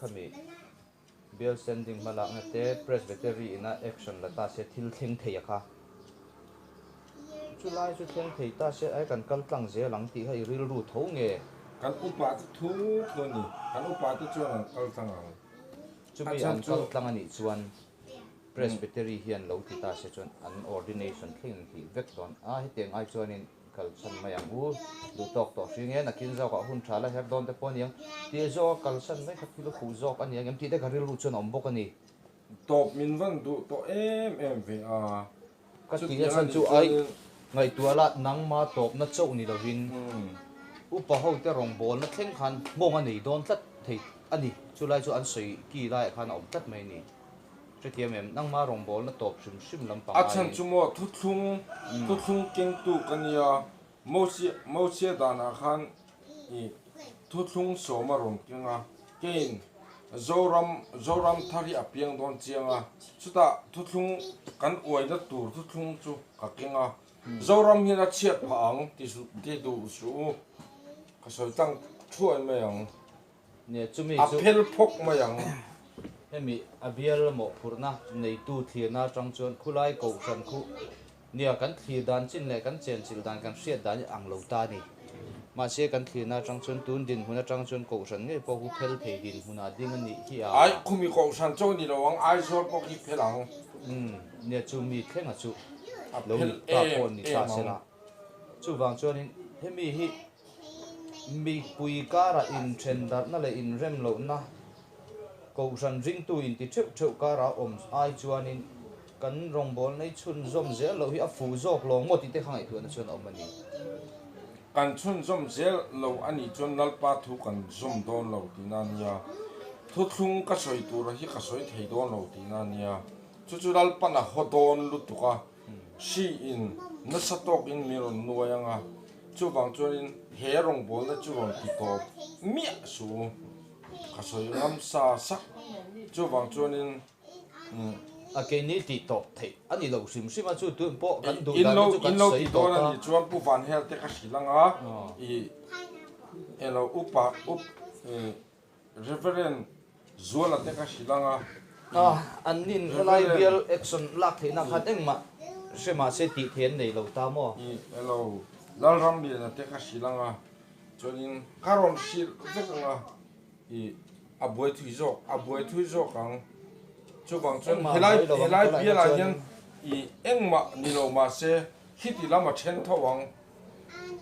khami Bial standing hmalakna te Presbytery ina action la ta se thil thleng thei a kha. Chulai chu thleng thei ta se ai kan kal tlang zel ang tih kha i rilru tho nge? Kan upa te thu thu a ni. Kan upa te chuan an kal tlang ang. Chumi an kal tlang a nih chuan Presbytery hian lo ti ta se chuan an ordination thleng in hlih vek dawn a, hetiang ai chuanin kalsan mai ang u, duh tawk tawh hri nge nakin zawkah hun tha la her dawn te pawh a niang tih zawka kalsan mai kha thil a fuh zawk a niang em tih te ka rilru chuan a awm bawk a ni. Tawp min van duh tawh em em ve a. Ka tih a chhan chu ai ngaihtuah la nangma tawpna chauh ni lovin upa hote rawngbawlna thleng khan nghawng a nei dawn tlat thei a ni. Chulai chu an sawi ki laiah khan a awm tlat mai a ni. Hrethiam em? Nangma rawngbawlna tawp hrim hrim lampang A chhan chu maw thuthlung thuthlung kengtu ka nia Mosia Mosia danah khan i thuthlung sawm a rawn keng a, keiin Zoram Zoram thar hi a piang dawn chiang a, chutah thuthlung kan uaina tur thuthlung chu ka keng a, Zoram hian a chhiat phah ang ti ti duh suh u, ka sawi tlang thuai mai ang, Nia chumi a chu phel phawk mai ang. Hemi a bial mawhphurhna neitu thlirna atang chuan khulai kohhran khu Nia, kan thlir dan chin leh kan chenchilh dan kan hriat dan hi ang lo ta a ni. Mahse, kan thlirna atang chuan tun dinhmun atang chuan Kohhran ngei pawh hu phel thei dinhmunah ding a nih hi a. Ai, khumi Kohhran chaw ni lo ang, Aizawl pawh khi phel ang. Umm, nia chu mi thlenga chu A lo phel ni ta pawh em ni ta em se ang. la. Chuvang chuanin hemi hi mipui karah inthen darhna leh inrem lohna Kohhran ringtu inti theuh theuh karah awm ai chuanin kan rawngbâwl nei chhunzawm zel loh hi a fuh zawk lo ngawt tih te kha ngaihtuahna chuan a awm a ni. Kan chhunzawm zel lo a nih chuan Lalpa thu kan zawm dawn lo tihna a nia. Thuthlung ka sawi tura hi ka sawi thei dawn lo tihna a nia. Chu chu Lalpan a haw dawn lutuk a, hri in nasa tawkin min rawn nuai ang a, chuvang chuanin he rawngbâwlna chu rawn ti tawp miah suh u. Ka sawi ngam sa sak chuvang chuanin A keini tih tawp theih a ni lo hrim hrim a, chu tun pawh kan duh In dan lo te chu kan in lo sawi ti dawn tawp a a. nih chuan Pu Van Hel te ka hrilh ang a, i elo upa up i Reverend Zuala te ka hrilh ang a, A, an nin helai Reverend bial action lak theihna khan engmah hre mah se tih theih an nei lo ta maw? I elo Lalramliana te ka hrilh ang a, Chuanin ka rawn hrilh vek ang a, i a buai thui zawk, a buai thui zawk ang. Chuvang chuan Engmah helai buai lo ang helai tunah hian bialah chuanin. hian i engmah ni lo mahse khiti lam a then tho ang,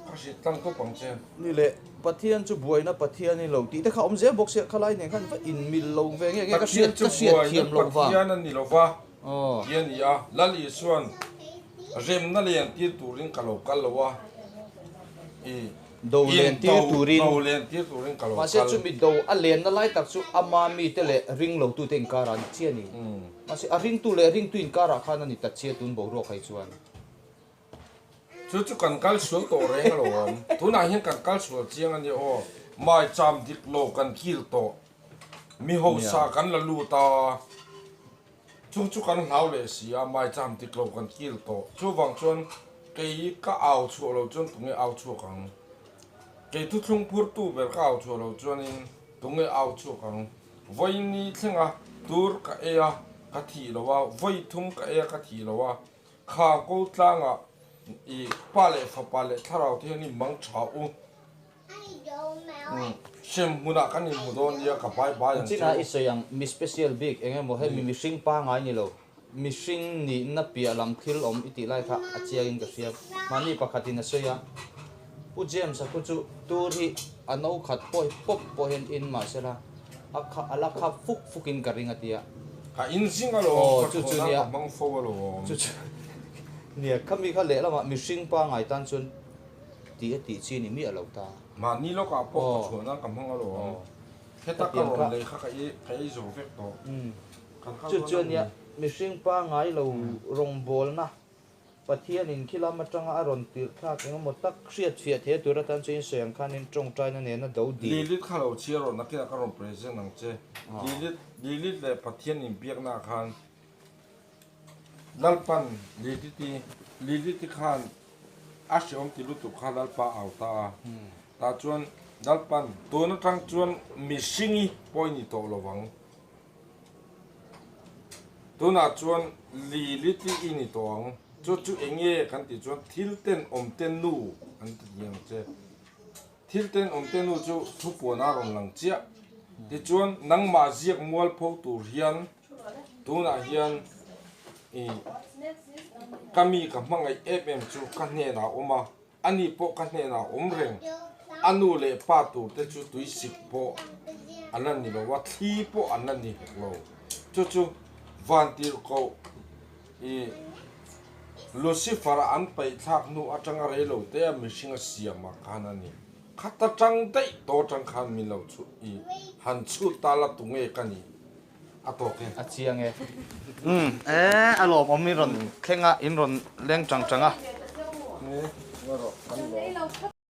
ka hrilh tlang tawp ang che. Ni leh, Pathian chu buaina Pathian i lo tih te kha awm zel bawk sia, khalai nen khan va inmil lo ve nge nge ka Pathian hriat chu ka hriat buaina thiam loh vang. Pathian a ni lo va, Aw. ti a ni a, Lal Isua'n remna len tir turin ka lo kal lo a, i. Do len tir turin. Do len tir turin ka lo kal. Mahse chumi do a lenna lai tak chu ama mite leh ring lotute inkarah a ni chiah a ni. Mahse a ringtu leh ringtu inkarah khan a ni ta chiah tun boruak hai chuan. Chu chu kan kal sual tawh reng alawm. Tunah hian kan kal sual chiang a nia aw. Maicham dik lo kan kil tawh. Mi hausa kan la lut a. Chung chu kan hlau leh si a, maicham dik lo kan kil tawh. Chuvang chuan kei ka au chhuah lo chuan tunge au chhuak ang? Kei thuthlung phurtu ber ka au chhuah lo chuanin tunge au chhuak ang? Vawiin thlenga tur ka ei a, ka thih lo a, vawi thum ka ei a, ka thih lo a. Kha ko tlangah i pa leh fapa leh thlarau te hian i mang tha u. Hrem hmunah kan inhmu dawn nia ka bai bai ang che Chinah u. I sawi ang mi special bik eng emaw hemi mihring pangai ni lo, mihring nihna piah lam thil awm i tih lai kha a chiangin ka hria. Mahni pakhatin a sawi a, Pu James-a khu chu tur hi a no khat pawh hi pawp pawh hian in mahsela a kha a la khap fuk fukin ka ring a ti a. Ka in zing alawm, ka thawn a ka hmang fo alawm. Chu chu nia, khami kha lehlamah mihring pangai tan chuan Tih a tih chi ni miah lo ta. Mahni lawkah pawh ka chhuahna ka hmang alawm. Heta ka rawn lei kha ka ei zo vek tawh. Kan kal Chu dawn chu a ania ni. mihring pangai lo rawngbawlna Pathianin khi lam atanga a rawn tirh thlak engemaw tak hriat fiah thei tur atan chuan sawi ang khanin tawngtaina nena do dil. Lilith kha lo chhiar rawh nakinah ka rawn present ang che. Lilith Lilith leh Pathian inbiaknaah khan Lalpan Lilith-i Lilith-i khan A hreawm ti lutuk kha Lalpa au ta a. Tah chuan Lalpan, tun atang chuan mihringi pawh i ni tawh lo vang. Tunah chuan Lilith i ni tawh ang. Chu chu eng nge kan tih chuan thil ten awm te nu an ti ni ang che. Thil ten awm te nu chu thupuan a rawn lang chiah. Tichuan nangmah ziak mualpho tur hian tunah hian i ka mi ka hmangaih em em chu ka hnenah a awm a. Ani pawh ka hnenah awm reng. A nu leh pa tur te chu tuisik pawh an la ni lo a, thli pawh an la ni hek lo. Chu chu Vantirhkoh i Lucifer-a an paihthlak hnu atanga rei lo te a mihring a siam ah khan a ni. Khata tang daih tawh atang khan min lo chhut i han chhut ta la tunge ka nih a tawk e. A chiang e. Umm e a lawmawm in rawn thleng a, in rawn leng tang tang a. E, ngarawh kan lawm.